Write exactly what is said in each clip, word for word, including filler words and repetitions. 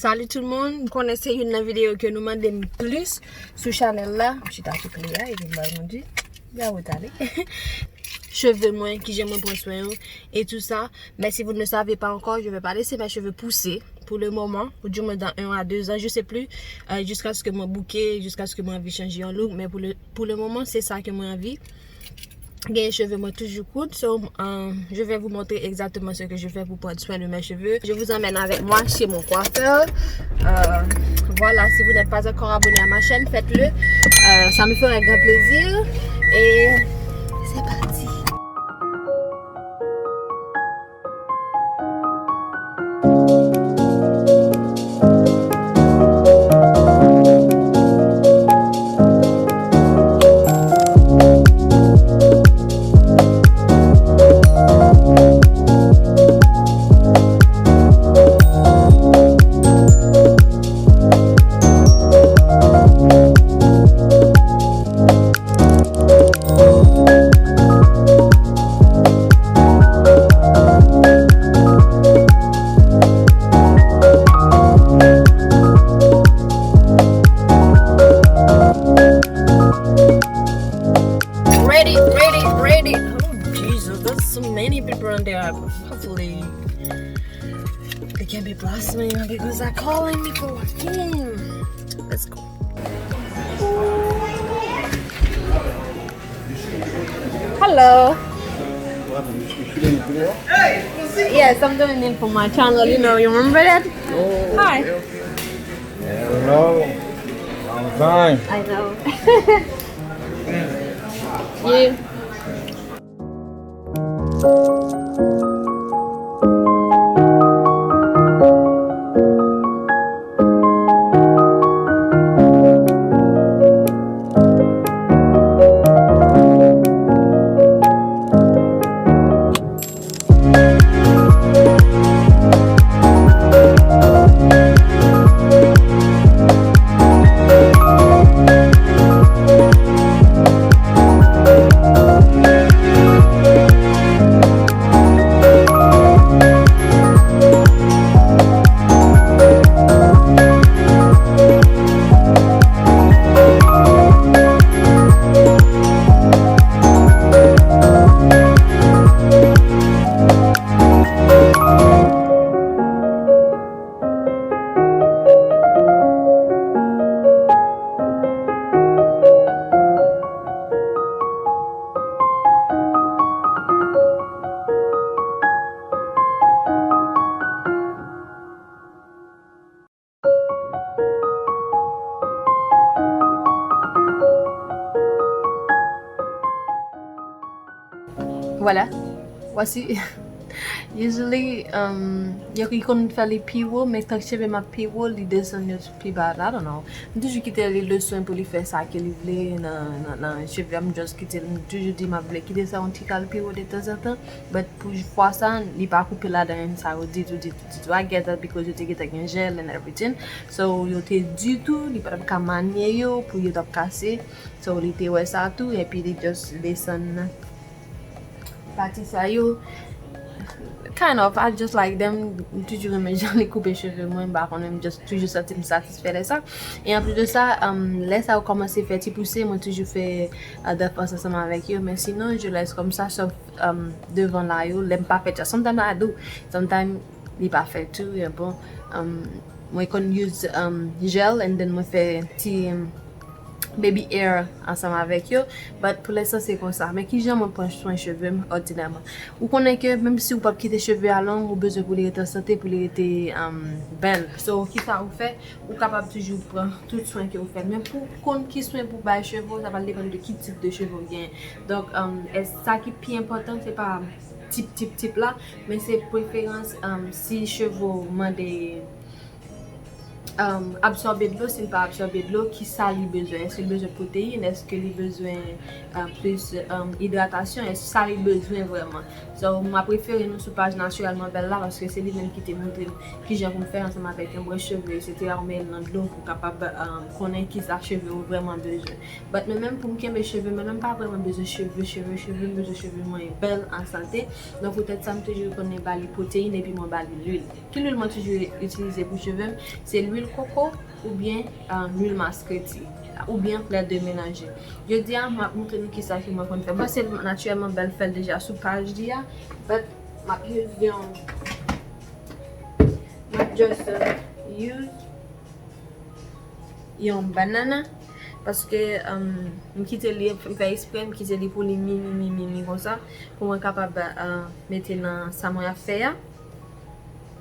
Salut tout le monde, m konnen se youn nan videyo ke nou mande m plis sou chanèl la. M chita sou kle a epi m ba nou di, ya ou tale. Cheve mwen, kijan mwen pran swen yo, et tout ça. Mais si vous ne le savez pas encore, je vais pas laisser mes cheveux pousser pour le moment, ou du moins dans un à deux ans, je sais plus, euh, jusqu'à ce que mwen bouke, jusqu'à ce que mwen anvi chanje yon look, men pour le, pour le moment, c'est ça que mwen anvi. Gen cheve mwen toujou kout, so, euh, je vais vous montrer exactement ce que je fais pour prendre soin de mes cheveux. Je vous emmène avec moi chez mon coiffeur. Euh, voilà, si vous n'êtes pas encore abonné à ma chaîne, faites-le. Euh, ça me ferait grand plaisir. Et c'est parti. Ready, ready, ready. Oh, Jesus, there's so many people on there. Hopefully, they can be blessing because they're calling me for working. Let's go. Hello. Yes, I'm doing it for my channel. You know, you remember that? Hi. Hello. Long time. I know. Yeah. Voilà. Voici. Usually, um, yo ki konn fè li pi wo, men tank cheve m ap pi wo, li desann yo pi ba. I don't know. M toujou kite li le swen pou li fè sa ke li vle nan, nan, nan cheve a. M just kite li, m toujou di m ap vle kite sa yon ti kal pi wo de tanzantan. But pou fwa sa, li pa koupe ladan sa yo ditou, ditou, ditou. I get that because yo te gentan gen jel and everything. So, yo te di tou, li pa t ap ka manye yo pou yo t ap kase. So, li te wè sa tou, epi li just desann pati sa yo. Kind of, I just like them. M toujou renmen jan li koupe cheve mwen, m pa konnen, m just toujou santi m satisfè lè sa. E anplis de sa, um, lè sa yo kòmanse fè ti pouse, mwen toujou fè, uh, defans ansanm avèk yo, men sinon, je laisse comme ça, sauf, um, devan la yo, lè m pa fè sa. Sometimes I do, sometimes li pa fè tou, e bon, um, mwen konn use, um, gel, and then mwen fè ti, um, baby hair ansanm avèk yo, but pou lenstan se konsa. Men kijan mwen pran swen cheve m òdinèman? Ou konnen ke menm si ou p ap kite cheve a long, ou bezwen pou li rete an sante, pou li rete, um, bèl. So, kisa ou fè? Ou kapab toujou pran tout swen ke ou fè. Men pou konn ki swen pou bay cheve w, sa pral depann de ki tip de cheve w genyen. Donk, um, e sa ki pi enpòtan, se pa tip, tip, tip la, men se preferans, um, si cheve w mande um, absòbe dlo, si l pa absòbe dlo, ki sa li bezwen? Èske li bezwen pwoteyin? Èske li bezwen, uh, plis, um, idratasyon? Èske sa li bezwen vrèman? So, m ap refere nou sou paj Naturellement Belle la, paske se li menm ki te montre m kijan pou m fè ansanm avèk yon bròs cheve, etsetera, ou mete l nan dlo pou w kapab, um, konnen kisa cheve w vrèman bezwen. But mwen menm, pou m kenbe cheve mwen menm, m pa vrèman bezwen cheve, cheve, cheve, m bezwen cheve mwen bèl, an sante. Donk poutèt sa, m toujou konnen ba li pwoteyin epi mwen ba li lwil. Ki lwil mwen toujou itilize pou cheve m? Se lwil koko oubyen, uh, lwil maskreti oubyen lè de melanje. Jodi a, m ap montre nou kisa ke mwen konn fè. Bon, se Naturellement Belle fè l deja sou paj li a, but m ap use yon, m ap just, uh, use yon banana, paske, um, m kite li, m fè eksprè, m kite li pou li mi, mi, mi, mi, mi konsa, pou mwen kapab, uh, mete nan sa mwen ap fè a.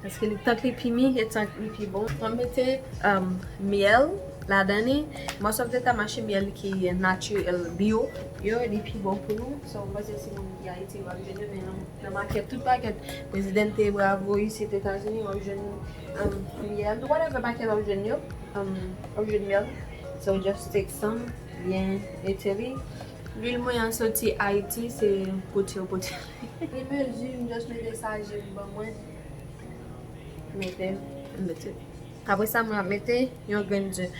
Paske li, tank li pi mi, e tank li pi bon. Mwen mete, um, myèl ladan li. Most of the time, m achte myèl ki natirèl, bio. Yo, li pi bon pou nou. So, m panse si moun ki Ayiti, w ap jwenn yo, men nan, nan makèt, tout pakèt, Presidente, Bravo, isit Etazini, w ap jwenn, um, myèl. Whatever pakèt w ap jwenn yo, um, w ap jwenn myèl. So, just take some, byen ete li. Lwil mwen an soti Ayiti, se pote yo pote. Li mezi, m just mete sa je m ban mwen. Mete, mete. Apre sa, mwen ap mete yon grenn ze.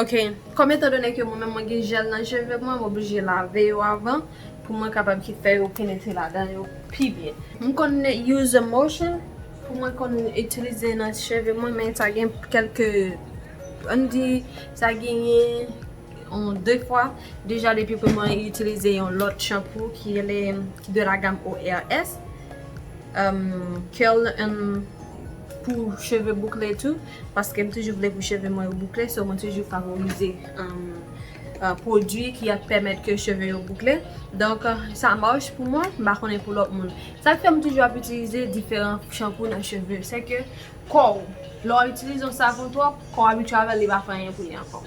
Ok, kòm etandone ke mwen menm mwen gen jèl nan cheve mwen, m oblije lave yo avan pou mwen kapab ki fè yo penetre ladan yo pi byen. M konn use a motion pou mwen konn itilize nan cheve mwen, men sa gen kèlke, ann di, sa genyen yon de fwa deja depi ke mwen itilize yon lòt chanpou ki rele, ki de la gamme O R S, um, Curl and pou cheve boukle tou, paske m toujou vle pou cheve mwen yo boukle, so mwen toujou favorize, um, uh, pwodui ki ap pèmèt ke cheve yo boukle. Donk, uh, sa mach pou mwen, m pa konnen pou lòt moun. Sa k fè m toujou ap itilize diferan chanpou nan cheve, se ke kò w, lè w itilize yon savon twòp, kò w abitye avè l, li pa fè anyen pou li ankò.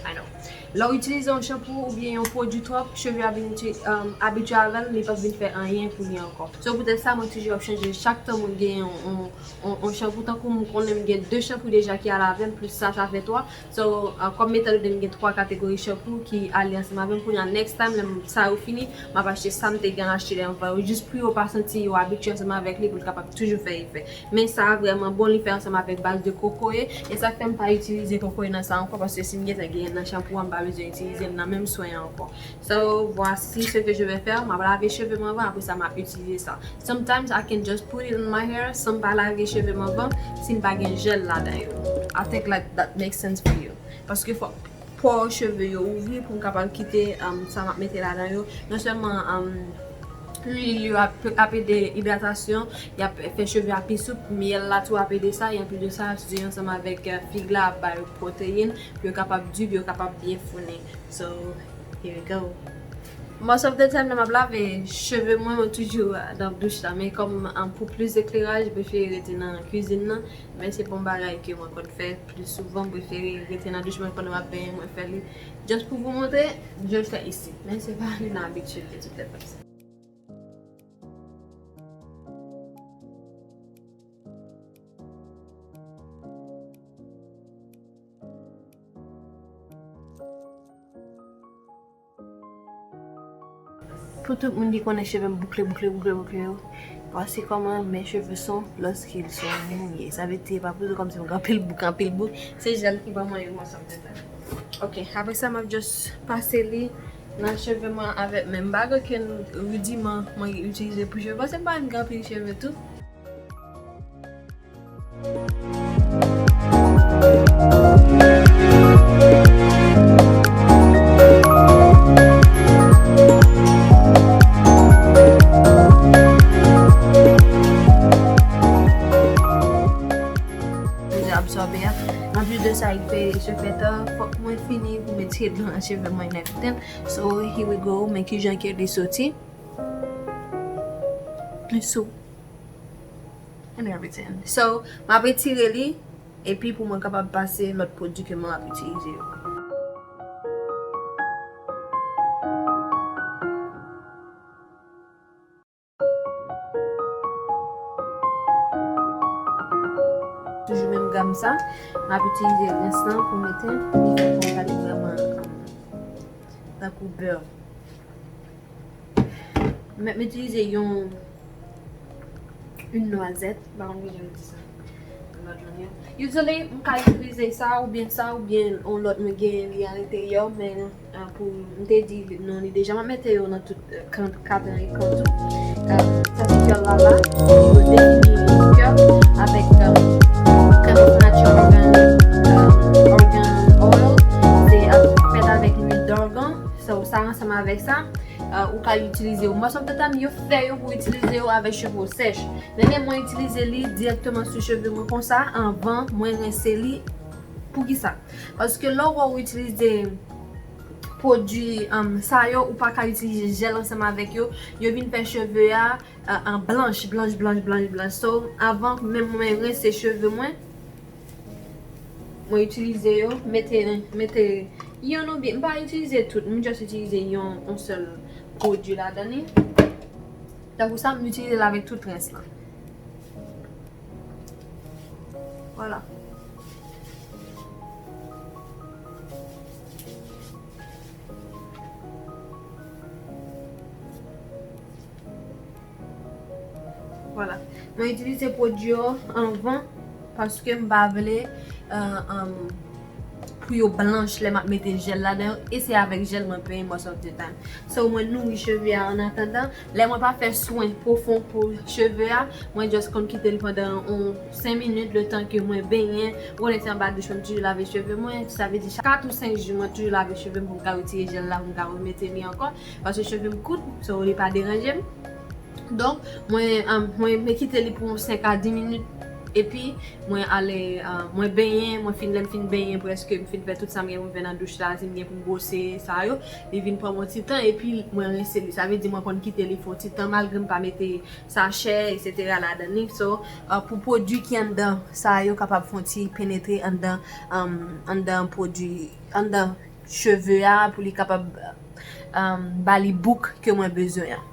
I know. Lè w itilize yon chanpou oubyen yon pwodui twòp, cheve a vin ti, um, abitye avè l, li p ap vin fè anyen pou li ankò. So, poutèt sa, mwen toujou ap chanje chak tan mwen gen yon, yon, yon, yon chanpou. Tankou m konnen m gen de chanpou deja ki al avè m, plis sa, sa fè twa. So, uh, kòm etandone m gen twa kategori chanpou ki ale ansanm avè m, kounye a, next time, lè m, sa yo fini, m ap achte sa m te gen achte lè anvan yo, jis pou yo pa santi yo abitye ansanm avèk li, pou l kapab toujou fè efè. Men sa a vrèman bon, li fè ansanm avèk baz de kokoye, e sa fè m pa itilize kokoye nan sa ankò, paske si m gentan genyen nan chanpou an, m pa bezwen itilize l nan menm swen an ankò. So, voici ce que je vais faire. M ap lave cheve m anvan, apre sa, m ap itilize sa. Sometimes I can just put it on my hair, san m pa lave cheve m anvan, si m pa gen jèl ladan yo. I think, like, that makes sense for you. Paske fò po cheve yo ouvri pou m kapab kite, um, sa m ap mete ladan yo. Non sèlman, um, lwil yo ap, ap ede idratasyon, y ap fè cheve a pi soup, myèl la tou ap ede sa, e anplis de sa, ze ansanm avèk, uh, fig la ap ba yo pwoteyin, pou yo kapab di, pou yo kapab byen founi. So, here we go. Most of the time, lè m ap lave cheve mwen, mwen toujou, uh, nan douch la, men kòm, um, pou plis ekleraj, m prefere rete nan kwizin nan, men se pa yon bagay ke mwen konn fè plis souvan, m prefere rete nan douch mwen pandan m ap benyen, mwen fè li. Just pou vous montrer, je le fais ici. Men se pa li nan abitye de toute façon. Pou tout moun ki konnen cheve m boukle, boukle, boukle, boukle yo, voici comment mes cheveux sont lorsqu'ils sont mouillés. Sa vle di, pa pou yo kòmsi m gen anpil bouk, anpil bouk. Se jèl ki ban mwen yo, mwen sa m te fè. Ok, apre sa, m ap just pase li nan cheve mwen avèk menm bagay ke rudiman mwen itilize pou cheve. Paske m pa gen anpil cheve tou. Deja absòbe a. Anplis de sa, li fè se fè tan, fòk mwen fini pou mete dlo nan cheve mwen and everything. So, here we go, men kijan ke li soti. Li sou. and everything. So, m ap retire li, epi pou mwen kapab pase lòt pwodui ke mwen ap itilize yo. Toujou menm gam sa, m ap itilize rens lan pou mete, li fè pou gade vrèman, um, tankou bè. M ap itilize yon, yon nwazèt, m pa konn kijan yo di sa. Yon lòt mannyè. Usually, m ka itilize sa oubyen sa oubyen yon lòt mwen genyen li alenteryè, men, ah, pou, m te di non li deja, m ap mete yo nan tout, eh, kan-, kadran ekran tou. Eh, sa se kè lala, yo defini kè avèk, eh, krèm Snatch Organ, eh, Organ Oil, se, eh, fèt avèk lwil dògan. So, sa ansanm avèk sa, eh, ou ka itilize yo. Most of the time, yo fè yo pou itilize yo avèk cheve w sèch. Men, men mwen itilize li dirèkteman sou cheve mwen konsa anvan mwen rense li. Poukisa? Paske lè w wè w itilize pwodui, um, sa yo, ou pa ka itilize jèl ansanm avèk yo. Yo vin fè cheve a, uh, uh, blanch, blanch, blanch, blanch, blanch. So, avan menm mwen rense cheve mwen, mwen itilize yo, mete, mete youn oubyen, m pa itilize tout, m just itilize yon, yon sèl pwodui ladan li. Tankou sa, m itilize l avèk tout rens lan. Vwala. Vwala. Mwen itilize pwodui yo anvan paske m pa vle, eh, em, pou yo blanch lè m ap mete jèl ladan yo. E se avèk jèl mwen penyen most of the time. So, mwen nouri cheve a annatandan. Lè mwen pa fè swen pwofon pou cheve a, mwen just konn kite l pandan yon senk minit, letan ke mwen benyen. Ou konnen se anba douch mwen toujou lave cheve mwen. Sa vle di chak kat ou senk jou mwen toujou lave cheve m pou m ka retire jèl la, pou m ka remete li ankò. Paske cheve m kout, so li pa deranje m. Donk, mwen, ah, mwen, mwen kite li pou yon senk a dis minit. Epi, mwen ale, ah, mwen benyen, mwen fin, lè m fin benyen prèske, m fin fè tout sa m gen pou m fè nan douch la, si m gen pou m bwose sa yo, li vin pran m yon ti tan, epi mwen rense li. Sa vle di mwen konn kite li fè yon ti tan, malgre m pa mete sachè, etsetera ladan li. So, ah, pou pwodui ki anndan sa yo kapab fè yon ti penetre anndan, um, anndan pwodui, anndan cheve a, pou li kapab, um, ba li bouk ke mwen bezwen an.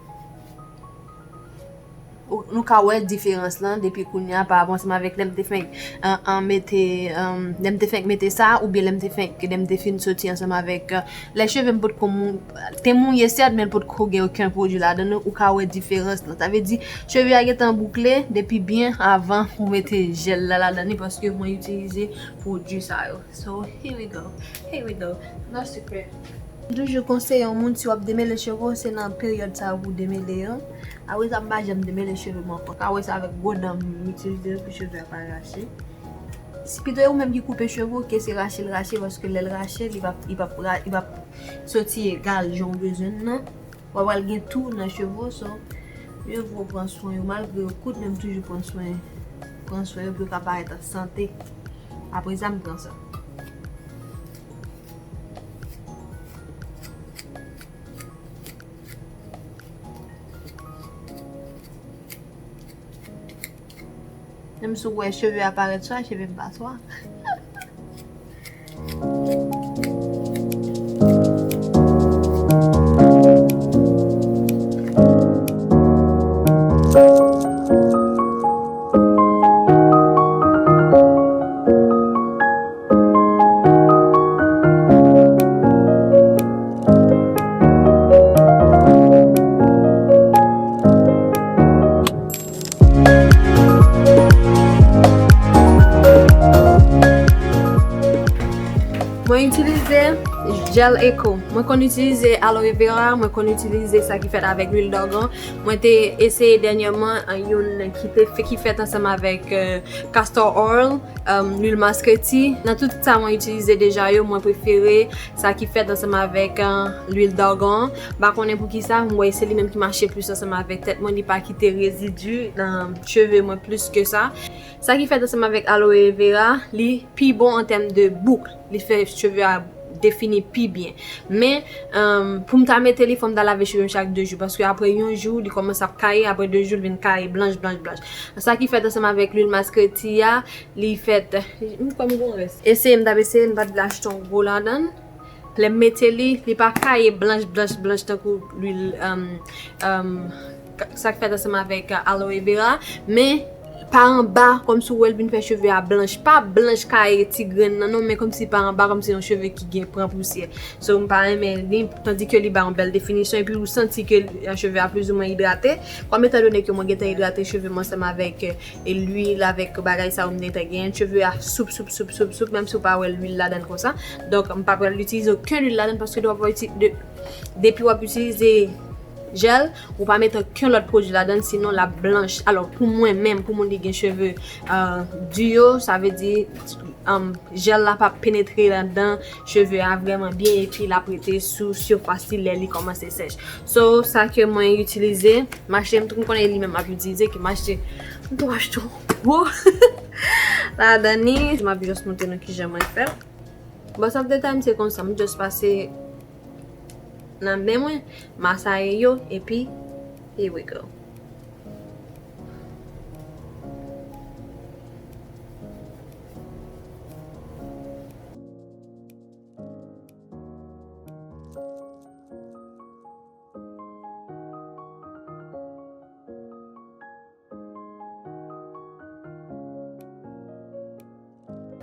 Ou, nou ka wè diferans lan depi kounye a pa rapò ansanm avèk lè m te fenk, an, an mete, an, lè m te fenk mete sa oubyen lè m te fenk, lè m te fin soti ansanm avèk, an, lè cheve m potko mou-, te mouye sèt, men l potko gen okenn pwodui ladan l, ou ka wè diferans lan. Sa vle di, cheve a gentan boukle depi byen avan ou mete jèl la ladan li, paske mwen itilize pwodui sa yo. So, here we go. Here we go. No secret. M toujou konseye yon moun, si w ap demele cheve w, se nan peryòd sa yo pou w demele yo. Apre sa, m pa janm demele cheve m ankò. Ka wè sa avèk gwo dan m itilize l pou cheve a pa rache. Si pito e ou menm ki koupe cheve w, ke se rache l rache, paske lè l rache, li p ap, li p ap ra-, li p ap soti egal jan w bezwen l nan. W ap pral gen tou nan cheve w, so, mye vo pran swen yo, malgre yo kout, men m toujou pran swen, pran swen yo pou yo ka parèt an sante. Apre sa, m pran sa. Menm si w wè cheve a parèt swa, cheve m pa swa. Mwen itilize jèl Eko. Mwen konn itilize aloe vera, mwen konn itilize sa ki fèt avèk lwil dògan. Mwen te eseye dènyèman, an, youn ki te fè, ki fèt ansanm avèk, eh, castor oil, um, lwil maskreti. Nan tout sa mwen itilize deja yo, mwen prefere sa ki fèt ansanm avèk, uh, lwil dògan. M pa konnen poukisa, m wè se li menm ki mache plis ansanm avèk tèt mwen, li pa kite rezidi nan cheve mwen plis ke sa. Sa ki fèt ansanm avèk aloe vera, li pi bon an tèm de bouk. Li fè cheve a defini pi byen. Men, um, pou m ta mete li, fò m ta lave cheve m chak de jou, paske apre yon jou, li kòmanse ap kaye, apre de jou, li vin kaye blanch, blanch, blanch. Sa ki fèt ansanm avèk lwil maskreti a, li fèt, m kwè m gon rès. Eseye, m t ap eseye, m pa t vle achte yon gwo ladan l. Lè m mete li, li pa kaye blanch, blanch, blanch tankou lwil, um, um, sa k fèt ansanm avèk, uh, aloe vera, men pa anba, kòmsi w wè l vin fè cheve a blanch. Pa blanch kaye ti grenn nan, non, men kòmsi pa anba, kòmsi yon cheve ki gen pran pousyè. So, m pa renmen li, tandike li ba yon bèl definisyon, epi ou santi ke, uh, cheve a plizoumwen idrate. Kòm etandone ke mwen gentan idrate cheve m ansanm avèk, uh, e lwil, avèk bagay sa yo, m gentan genyen cheve a soup, soup, soup, soup, soup, menm si w pa wè lwil ladan l konsa. Donk, m pa pral itilize okenn lwil ladan l paske w ap iti-, de-, depi w ap itilize jèl, ou pa mete okenn lòt pwodui ladan l, sinon l ap blanch. Alò, pou mwen menm, pou moun ki gen cheve, euh, di yo, sa vle di, um, jèl la p ap penetre ladan cheve a vrèman byen, epi l ap rete sou sifas li lè li kòmanse sèch. So, sa ke mwen itilize, m achte, m tou m konnen li menm m ap itilize, ke m achte, m tou achte yon gwo ladan li. M ap just montre nou kijan mwen fè. Bon, sa detay m se konsa, m just pase nan men mwen, masaye yo, epi here we go.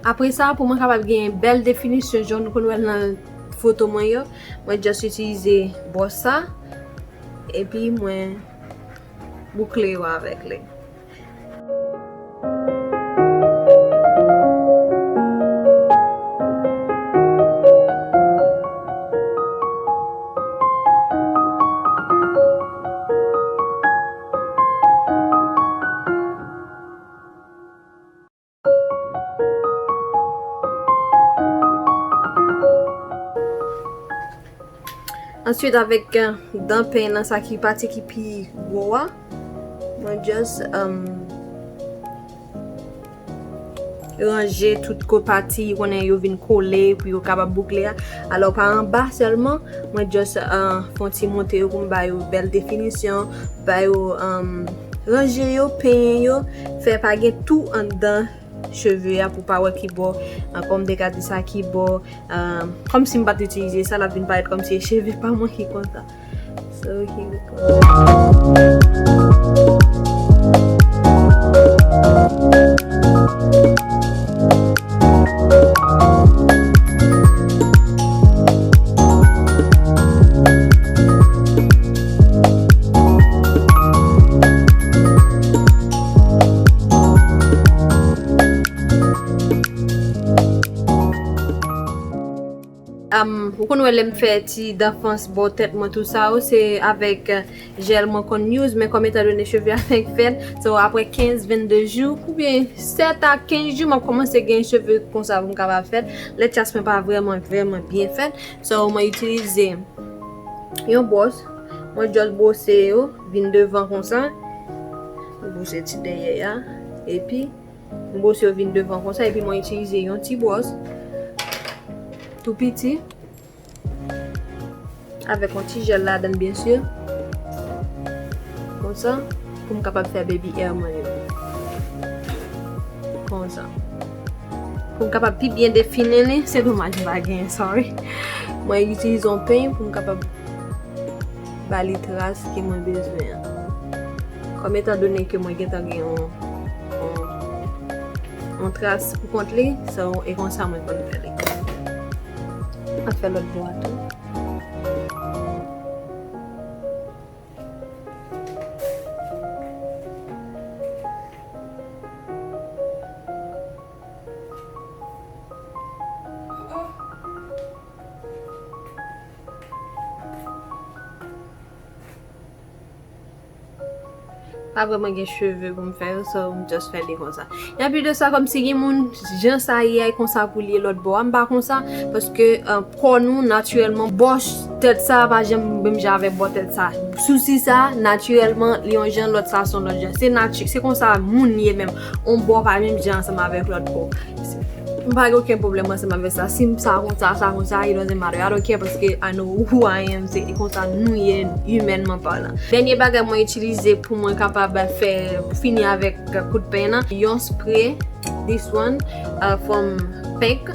Apre sa, pou mwen kapab gen bèl definisyon, jan nou konn wè l nan foto mwen yo, mwen just itilize bwòs sa, epi mwen boukle yo avèk li. Answit, avèk, euh, dan pen nan, sa ki pati ki pi gwo a, mwen just, um, ranje tout ko pati, ou konnen yo vin kole pou yo kapab boukle a. Alò, pa anba sèlman, mwen just, uh, fè yon ti monte yo pou m ba yo bèl definisyon, ba yo, um, ranje yo, penyen yo, fè pa gen tou anndan cheve a pou pa wè ki bò, uh, kòm m te ka di sa, ki bò, uh, kòmsi m pa t itilize sa, l ap vin parèt kòmsi e cheve pa mwen ki konsa. So, here we go. Um, ou konn wè lè m fè ti danfans bò tèt mwen, tou sa yo, se avèk, euh, jèl mwen konn use, men kòm etandone cheve a fenk fèt, so, apre kenz, vennde jou, oubyen sèt a kenz jou, m ap kòmanse gen cheve konsa pou m kapab fèt. Lè tyas mwen pa vrèman, vrèman byen fèt, so, mwen itilize yon bwòs, mwen just bwose yo, vin devan konsa, bwose ti dèyè a, epi m bwose yo vin devan konsa, epi mwen itilize yon ti bwòs tou piti, avèk yon ti jèl ladan l, byen si. Konsa, pou m kapab fè baby hair mwen yo. Konsa. Pou m kapab pi byen define li, se domaj m pa gen, sorry. Mwen itilize yon peny pou m kapab ba li tras ke mwen bezwen an. Kòm etandone ke mwen gentan gen yon, yon, yon tras pou kont li, so, e konsa mwen konn fè li. Mwen fè lòt bò a tou. Pa vrèman gen cheve pou m fè yo, so m just fè li konsa. E anplis de sa, kòmsi gen moun, jan sa ye a, e konsa pou li ye lòt bò a, m pa konsa, paske, euh, kò nou, natirèlman, bò tèt sa pa janm menm jan avèk bò tèt sa. Sousi sa, natirèlman, li yon jan, lòt sa se yon lòt jan. Se nati-, se konsa moun ye menm. On bò pa menm jan ansanm avèk lòt bò. M pa gen okenn pwoblèm ansanm avèk sa. Si m sa konsa, sa konsa, it doesn't matter. I don't care paske I know who I am. Se konsa nou ye, imènman palan. Dènye bagay mwen itilize pou mwen kapab fè fini avèk kout peny nan, yon spray, this one, uh, from Pink.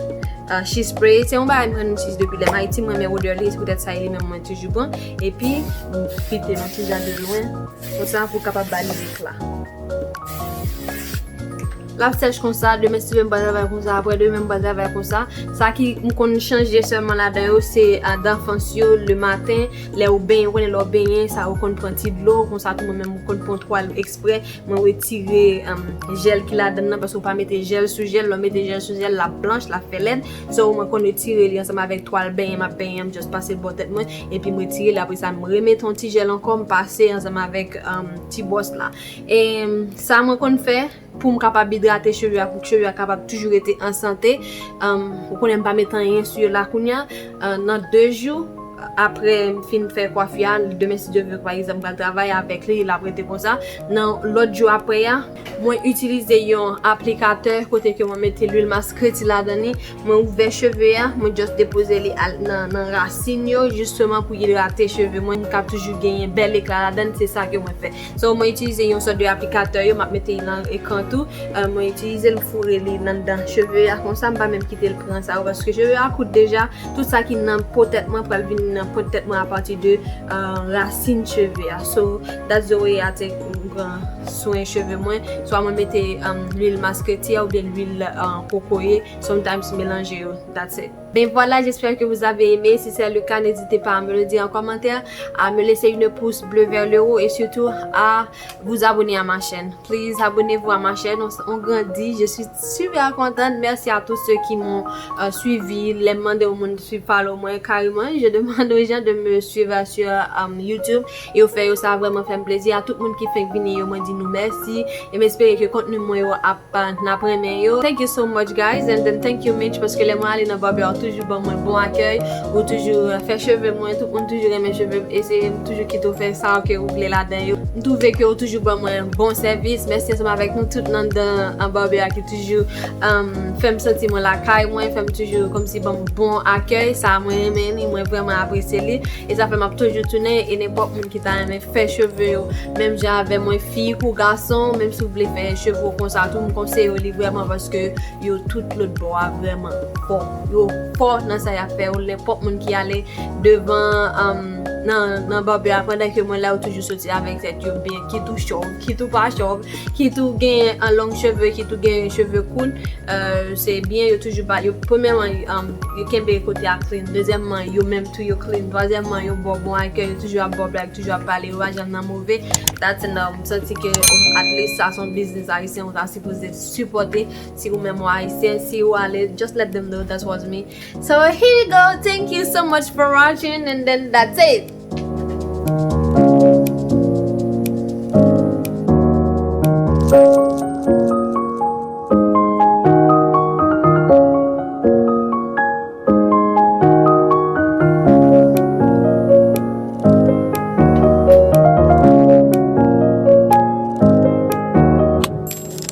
Uh, she spray, se yon bagay mwen itilize depi lè m Ayiti, mwen renmen odè li, se poutèt sa li menm mwen toujou pran. Epi, m fite yon ti jan de lwen, konsa pou kapab ba li lekla. L ap sèch konsa, demen si Dye vle m pral travay konsa, apre demen m pral travay konsa. Sa ki m konn chanje sèlman ladan yo, se a, danfans yo, le maten, lè ou benyen, ou konnen lè w benyen, sa ou konn pran ti dlo, konsa tou mwen menm ou konn pran twal eksprè, mwen retire um, jèl ki ladan nan, paske ou pa mete jèl sou jèl, lè w mete jèl sou jèl, l ap blanch, l ap fè lèd. So, mwen konn retire li ansanm avèk twal benyen, m ap benyen, m just pase l bò tèt mwen, epi m retire li, apre sa, m remete yon ti jèl ankò, m pase ansanm avèk um, ti bwòs la. E sa mwen konn fè pou m kapab idrate cheve a, pou cheve a kapab toujou rete an sante. Um, ou konnen m pa met anyen sou yo la kounye a. Uh, nan de jou, apre m fin fè kwafi a, demen si Dye vle, pa egzanp, m pral travay avèk li, l ap rete konsa. Nan lòt jou apre a, mwen itilize yon aplikatè kote ke mwen mete lwil maskreti ladan li, mwen ouvè cheve a, mwen just depoze li al, nan, nan rasin yo, jisteman pou idrate cheve mwen, m ka toujou genyen bèl ekla ladan, se sa ke mwen fè. So, mwen itilize yon sòt de aplikatè yo, m ap mete li nan ekran tou. Uh, mwen itilize l, m foure li anndan cheve a konsa, m pa menm kite l pran sa yo, paske cheve a kout deja, tout sa ki nan po tèt mwen pral vin nan po tèt mwen apati de uh, rasin cheve a. So, that's the way I take, m pran swen cheve mwen. Swa mwen mete um, lwil maskreti a oubyen lwil uh, kokoye, sometimes melanje yo. That's it. Ben voilà, j'espère que vous avez aimé. Si c'est le cas, n'hésitez pas à me le dire en commentaire, à me laisser une pouce bleue vers le haut et surtout à vous abonner à ma chaîne. Please, abonnez-vous à ma chaîne. On, on grandit. Je suis super contente. Merci à tous ceux qui m'ont euh, suivi. Lè m mande yon moun swiv, follow mwen, kareman, je demande aux gens de me suivre sur um, YouTube. E yo fè yo, sa vrèman fè m plezi. A tout moun ki fenk vini yo, mwen di nou mèsi. E m espere ke kontni mwen yo ap n ap renmen yo. Thank you so much, guys, and then thank you, Mitch, paske lè mwen ale nan barber, ou toujou ban mwen bon akèy, ou toujou fè cheve mwen, tout moun toujou renmen cheve m, e se m toujou kite w fè sa ke ou vle ladan yo. M twouve ke ou toujou ban mwen bon sèvis. Mèsi ansanm avèk nou tout nan dan an barber a ki toujou um, fè m santi mwen lakay mwen, fè m toujou kòmsi ban m bon akèy. Sa mwen renmen li, mwen vrèman apresye li, e sa fè m ap toujou tounen, e nenpòt moun ki ta renmen fè cheve yo menm jan avè mwen, fi kou gason, menm si w vle fè cheve w konsa tou, m konseye w li vrèman paske yo tout lòt bò a vrèman fò. Yo fò nan sa y ap fè yo. Nenpòt moun ki ale devan um, nan, nan barber a pandan ke mwen la, yo toujou soti avèk tèt yo byen, kit ou chòv, kit ou pa chòv, kit ou gen an long cheve, kit ou gen cheve kout, uh, se byen, yo toujou ba, yo, premyèman, um, yo kenbe kote a clean, dezyèmman, yo menm tou yo clean, twazyèmman, yo ba w bon akèy, yo toujou ap ba w blag, toujou ap pale, yo pa janm nan move. That's enough. M santi ke um, at least sa se yon biznis ayisyen, ou ta sipoze sipòte. Si ou menm ou ayisyen, si ou ale, just let them know that was me. So here you go. Thank you so much for watching, and then that's it.